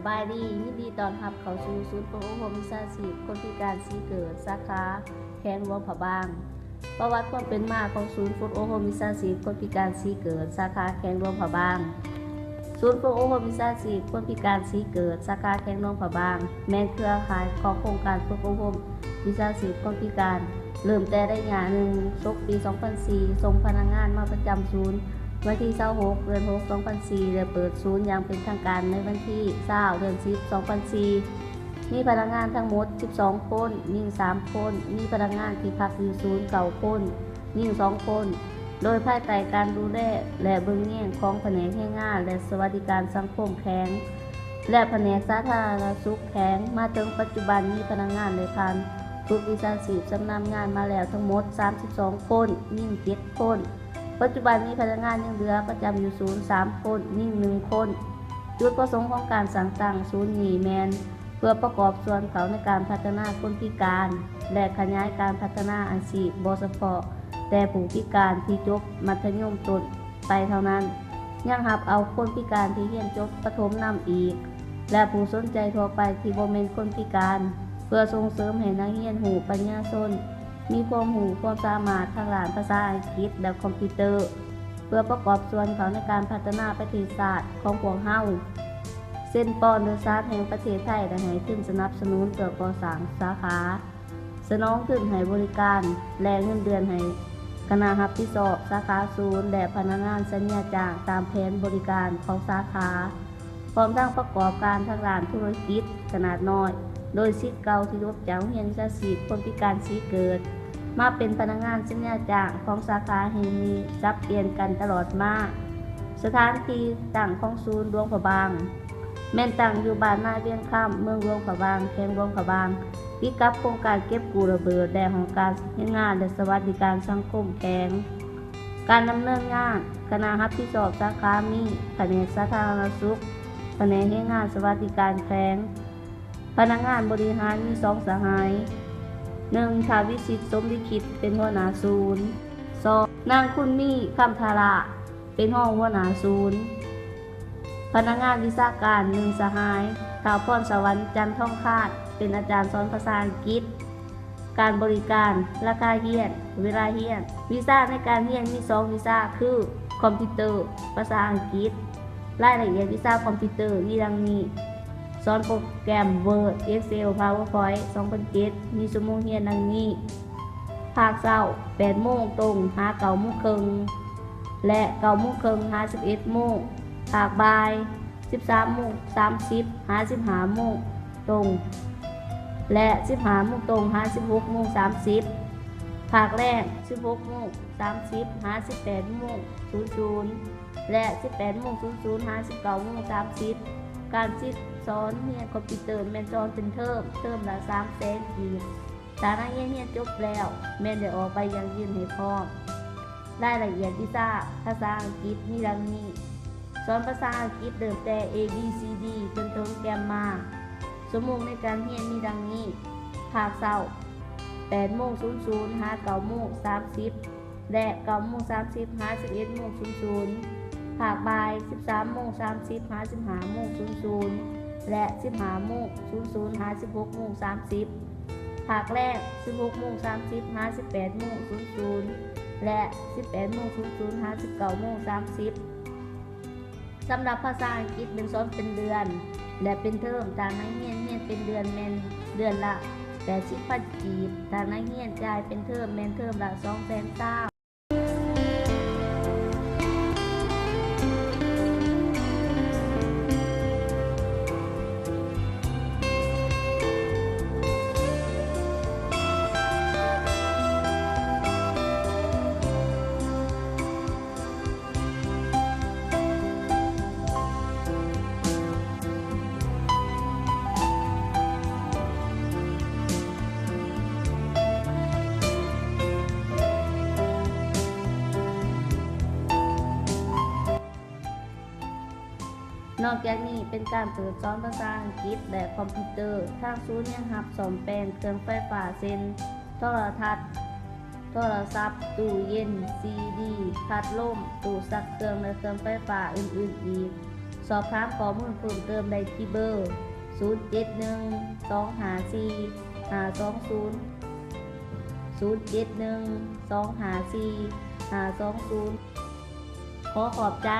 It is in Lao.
ບາຍດີ, ຍິນດີຕ້ອນຮັບເຂົ້າສູ່ສູນຝຶກອົບຮົມວິຊາຊີບຄົນພິການສີເກີດ ສາຂາແຂວງຫຼວງພະບາງ. ປະຫວັດຄວາມເປັນມາຂອງສູນຝຶກອົບຮົມວິຊາຊີບຄົນພິການສີເກີດ ສາຂາແຂວງຫຼວງພະບາງ. ສູນຝຶກອົບຮົມວິຊາຊີບຄົນພິການສີເກີດ ສາຂາແຂວງຫຼວງພະບາງ ແມ່ນເຄືອຂ່າຍຂອງໂຄງການຝຶກອົບຮົມວິຊາຊີບຄົນພິການ ເລີ່ມແຕ່ໄລຍະໜຶ່ງ ສົກປີສອງພັນສີ່ ສົ່ງພະນັກງານມາປະຈຳສູນວັນທີຊາວຫົກ ເດືອນຫົກ ສອງພັນສີ່ ແລະ ເປີດສູນຢ່າງເປັນທາງການໃນວັນທີຊາວ ເດືອນສິບ ສອງພັນສີ່. ມີພະນັກງານທັງໝົດສິບສອງຄົນ, ຍິງສາມຄົນ, ມີພະນັກງານທີ່ພັກຢູ່ສູນເກົ້າຄົນ, ຍິງສອງຄົນ, ໂດຍພາຍໃຕ້ການດູແລ ແລະ ເບິ່ງແຍງຂອງພະແນກແຮງງານ ແລະ ສະຫວັດດີການສັງຄົມແຂວງ ແລະ ພະແນກສາທາລະນະສຸກແຂວງ. ມາເຖິງປັດຈຸບັນມີພະນັກງານໄດ້ຜ່ານຝຶກວິຊາຊີບຊຳນານງານມາແລ້ວທັງໝົດສາມສິບສອງຄົນ, ຍິງເຈັດຄົນ. ປັດຈຸບັນມີພະນັກງານຍັງເຫຼືອປະຈຳຢູ່ສູນສາມຄົນ, ຍິງໜຶ່ງຄົນ. ຈຸດປະສົງຂອງການສ້າງຕັ້ງສູນນີ້ແມ່ນເພື່ອປະກອບສ່ວນເຂົ້າໃນການພັດທະນາຄົນພິການ ແລະ ຂະຫຍາຍການພັດທະນາອາຊີບບໍ່ສະເພາະແຕ່ຜູ້ພິການທີ່ຈົບມັດທະຍົມຕົ້ນໄປເທົ່ານັ້ນ, ຍັງຮັບເອົາຄົນພິການທີ່ຮຽນຈົບປະຖົມນຳອີກ ແລະ ຜູ້ສົນໃຈທົ່ວໄປທີ່ບໍ່ແມ່ນຄົນພິການ ເພື່ອສົ່ງເສີມໃຫ້ນັກຮຽນຮູ້ປັນຍາຊົນ ມີຄວາມຮູ້ຄວາມສາມາດທາງດ້ານພາສາອັງກິດ ແລະ ຄອມພິວເຕີ ເພື່ອປະກອບສ່ວນເຂົ້າໃນການພັດທະນາປະເທດຊາດຂອງພວກເຮົາ, ເຊັ່ນ ປ້ອນໂດຍສານແຫ່ງປະເທດໄທໄດ້ໃຫ້ທຶນສະໜັບສະໜູນເພື່ອກໍ່ສ້າງສາຂາ, ສະໜອງທຶນໃຫ້ບໍລິການ ແລະ ເງິນເດືອນໃຫ້ຄະນະຮັບຜິດຊອບສາຂາສູນ ແລະ ພະນັກງານສັນຍາຈ້າງຕາມແຜນບໍລິການຂອງສາຂາ. ພ້ອມທັງປະກອບການທາງດ້ານທຸລະກິດຂະໜາດນ້ອຍ ໂດຍສິດເກົ່າທີ່ຈົບຈາກໂຮງຮຽນວິຊາຊີບຄົນພິການສີເກີດ ມາເປັນພະນັກງານສັນຍາຈ້າງຂອງສາຂາແຫ່ງນີ້ ສັບປ່ຽນກັນຕະຫຼອດມາ. ສະຖານທີ່ຕັ້ງຂອງສູນຫຼວງພະບາງ ແມ່ນຕັ້ງຢູ່ບ້ານນາວຽງຄຳ ເມືອງຫຼວງພະບາງ ແຂວງຫຼວງພະບາງ, ຕິດກັບໂຄງການເກັບກູ້ລະເບີດ ແລະ ຫ້ອງການແຮງງານ ແລະ ສະຫວັດດີການສັງຄົມແຂວງ. ການດຳເນີນງານ, ຄະນະຮັບຜິດຊອບສາຂາມີ ພະແນກສາທາລະນະສຸກ, ພະແນກແຮງງານ ສະຫວັດດີການແຂວງ. ພະນັກງານບໍລິຫານມີສອງສະຫາຍ, ໜຶ່ງ ທ້າວວິສິດ ສົມລິຂິດ ເປັນຫົວໜ້າສູນ, ສອງ ນາງຄຸນມີ ຄຳທາລາ ເປັນຮອງຫົວໜ້າສູນ. ພະນັກງານວິຊາການ ໜຶ່ງ ສະຫາຍ ທ້າວພອນສະຫວັນ ຈັນທອງຄານ ເປັນອາຈານສອນພາສາອັງກິດ. ການບໍລິການ, ລາຄາຮຽນ, ເວລາຮຽນ. ວິຊາໃນການຮຽນມີສອງວິຊາຄື ຄອມພິວເຕີ, ພາສາອັງກິດ. ລາຍລະອຽດວິຊາຄອມພິວເຕີມີດັ່ງນີ້: ສອນໂປຣແກຣມ Word, Excel, PowerPoint ສອງພັນເຈັດ ມີຊົ່ວໂມງຮຽນດັ່ງນີ້: ພາກເຊົ້າ ແປດໂມງຕົງຫາເກົ້າໂມງເຄິ່ງ ແລະ ເກົ້າໂມງເຄິ່ງຫາສິບເອັດໂມງ, ພາກບ່າຍ ສິບສາມໂມງສາມສິບຫາສິບຫ້າໂມງຕົງ ແລະ ສິບຫ້າໂມງຕົງຫາສິບຫົກໂມງສາມສິບ, ພາກແລງ ສິບຫົກໂມງສາມສິບຫາສິບແປດໂມງສູນສູນ ແລະ ສິບແປດໂມງສູນສູນຫາສິບເກົ້າໂມງສາມສິບ. ການສິດສອນຮຽນຄອມພິວເຕີແມ່ນສອນເປັນເທີມ, ເທີມລະສາມແສນກີບ. ຖ້ານັກຮຽນຮຽນຈົບແລ້ວ ແມ່ນໄດ້ອອກໃບຢັ້ງຢືນໃຫ້ພ້ອມ. ລາຍລະອຽດວິຊາພາສາອັງກິດມີດັ່ງນີ້: ສອນພາສາອັງກິດເລີ່ມແຕ່ A B C D ຈົນເຖິງແກມມາ. ຊົ່ວໂມງໃນການຮຽນມີດັ່ງນີ້: ພາກເຊົ້າ ແປດໂມງສູນສູນຫາເກົ້າໂມງສາມສິບ ແລະ ເກົ້າໂມງສາມສິບຫາສິບເອັດໂມງສູນສູນ, ພາກບ່າຍ ສິບສາມໂມງສາມສິບຫາສິບຫ້າໂມງສູນສູນ ແລະ ສິບຫ້າໂມງສູນສູນຫາສິບຫົກໂມງສາມສິບ, ພາກແລງ ສິບຫົກໂມງສາມສິບຫາສິບແປດໂມງສູນສູນ ແລະ ສິບແປດໂມງສູນສູນຫາສິບເກົ້າໂມງສາມສິບ. ສຳລັບພາສາອັງກິດແມ່ນສອນເປັນເດືອນ ແລະ ເປັນເທີມ. ຖ້ານັກຮຽນຮຽນເປັນເດືອນແມ່ນເດືອນລະແປດສິບພັນກີບ, ຖ້ານັກຮຽນຈ່າຍເປັນເທີມແມ່ນເທີມລະສອງແສນຊາວ. ນອກຈາກນີ້ເປັນການເປີດສອນພາສາອັງກິດ ແລະ ຄອມພິວເຕີ. ທາງສູນຍັງຮັບສ້ອມແປງເຄື່ອງໄຟຟ້າ ເຊັ່ນ ໂທລະທັດ, ໂທລະສັບ, ຕູ້ເຢັນ, ຊີດີ, ພັດລົມ, ຕູ້ຊັກເຄື່ອງ ແລະ ເຄື່ອງໄຟຟ້າອື່ນໆອີກ. ສອບຖາມຂໍ້ມູນເພີ່ມເຕີມໄດ້ທີ່ເບີ ສູນເຈັດໜຶ່ງ ສອງຫ້າສີ່ ຫ້າສອງສູນ ສູນເຈັດໜຶ່ງ ສອງຫ້າສີ່ ຫ້າສອງສູນ. ຂໍຂອບໃຈ.